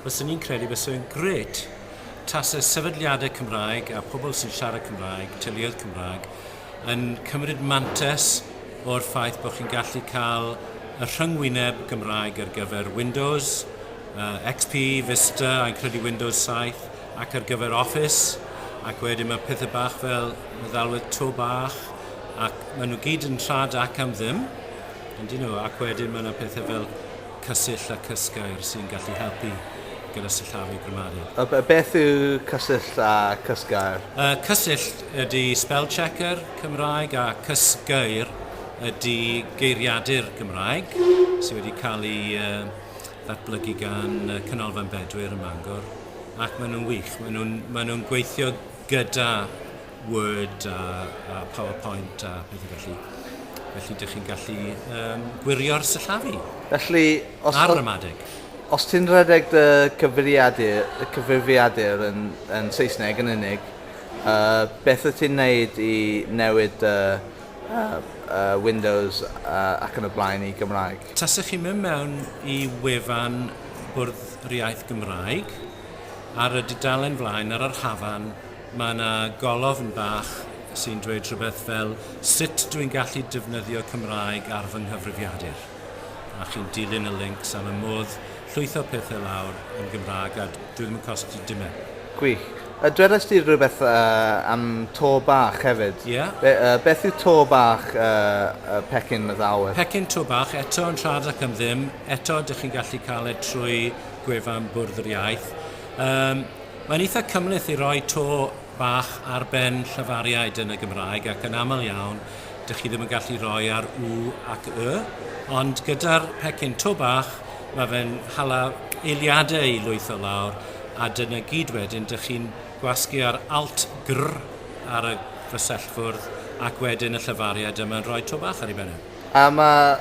Fyswn i'n credu byse fe'n grêt tase sefydliadau Cymraeg a pobl sy'n siarad Cymraeg, teuluoedd Cymraeg, yn cymryd mantais o'r ffaith bod chi'n gallu cael y rhyngwyneb Gymraeg ar gyfer Windows, uh, XP, Vista, a'n credu Windows 7, ac ar gyfer Office, ac wedyn mae pethau bach fel meddalwedd to bach, ac maen nhw gyd yn rhad ac am ddim, yndyn nhw, ac wedyn mae yna pethau fel Cysill a Cysgair sy'n gallu helpu gyda sillafu gramadeg. A beth yw Cysill a Cysgair? Uh, Cysill ydy spell checker Cymraeg a Cysgair ydy geiriadur Gymraeg sydd wedi cael ei uh, ddatblygu gan Canolfan Bedwyr ym Mangor ac maen nhw'n wych. Maen nhw'n maen nhw gweithio gyda Word a, a PowerPoint a pethau felly. Felly dych chi'n gallu um, gwirio'r sillafu. Felly, os, Ar ramadeg. Os ti'n rhedeg dy cyfrifiadur, y cyfrifiadur yn, yn Saesneg yn unig, uh, beth wyt ti'n neud i newid dy uh, uh, Windows uh, ac yn y blaen i Gymraeg? Tasech chi'n mynd mewn i wefan Bwrdd yr Iaith Gymraeg, ar y dudalen flaen, ar yr hafan, Mae yna golofn bach sy'n dweud rhywbeth fel 'Sut dw i'n gallu defnyddio Cymraeg ar fy nghyfrifiadur? A chi'n dilyn y lincs a mae modd llwytho pethau lawr yn Gymraeg a dwi ddim yn costio dim e. Gwych. A dwedais di rhywbeth am to bach hefyd. Ie. Be, beth yw to bach y pecyn meddalwedd? Pecyn to bach, eto yn rhad ac am ddim. Eto, dych chi'n gallu cael e trwy gwefan Bwrdd yr Iaith. Um, Mae'n eitha cymhleth i roi to bach ar ben llafariaid yn y Gymraeg ac yn aml iawn dych chi ddim yn gallu rhoi ar W ac Y, ond gyda'r pecyn to bach mae fe'n hala eiliadau i lwytho lawr a dyna gyd wedyn dych chi'n gwasgu ar Alt Gr ar y fysellfwrdd ac wedyn y llafariad yma'n rhoi to bach ar ei ben e. A mae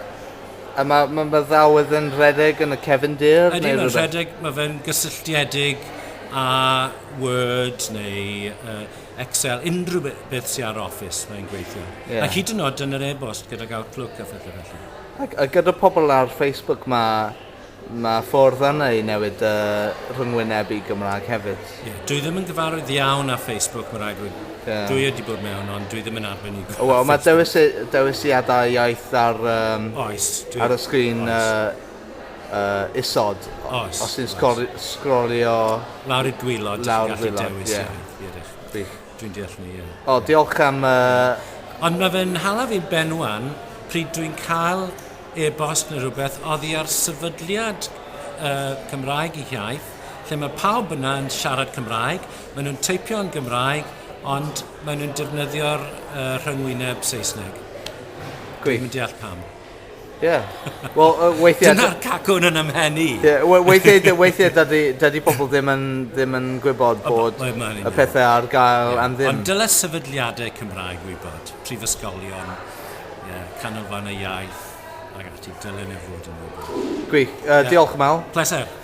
a mae ma meddalwedd yn rhedeg yn y cefndir? Ydy, mae'n rhedeg, mae fe'n gysylltiedig â Word neu uh, Excel, unrhyw beth sy'n ar Office mae'n gweithio. Yeah. A hyd yn oed yn yr e-bost gydag Outlook a phethau felly. A, a gyda pobl ar Facebook mae Mae ffordd yna i newid y rhyngwyneb i Gymraeg hefyd. Ie, dwi ddim yn gyfarwydd iawn â Facebook, mae rhaid dweud. Yeah. Dwi wedi bod mewn, ond dwi ddim yn arbenigwr. Wel, mae dewis, dewisiadau iaith ar, um, oes, dwi, ar y sgrin uh, uh, isod. Oes. Os ti'n sgrolio... Lawr i'r gwylod, lawr i'r gwylod, dewis yeah. iaith. Wych. Dwi'n deall ni, ie. O, diolch am... Uh... Ond mae fe'n hala fi ben wan, pryd dwi'n cael e-bost neu rhywbeth oddi ar sefydliad uh, Cymraeg i iaith, lle mae pawb yna yn siarad Cymraeg, maen nhw'n teipio yn Gymraeg, ond maen nhw'n defnyddio'r uh, rhyngwyneb Saesneg. Gwych. Dwi'n deall pam. Ie. Yeah. Wel, uh, weithiau... Dyna'r cacwn yn ymhen i. Yeah, weithiau, weithiau dydy, dydy pobl ddim yn, ddim yn gwybod bod y pethau ar gael yeah. am ddim. Ond dyle sefydliadau Cymraeg wybod, prifysgolion, yeah, canolfannau iaith ac ati, dylen nhw fod yn wybod. Gwych. Uh, yeah. Diolch, Mel. Pleser.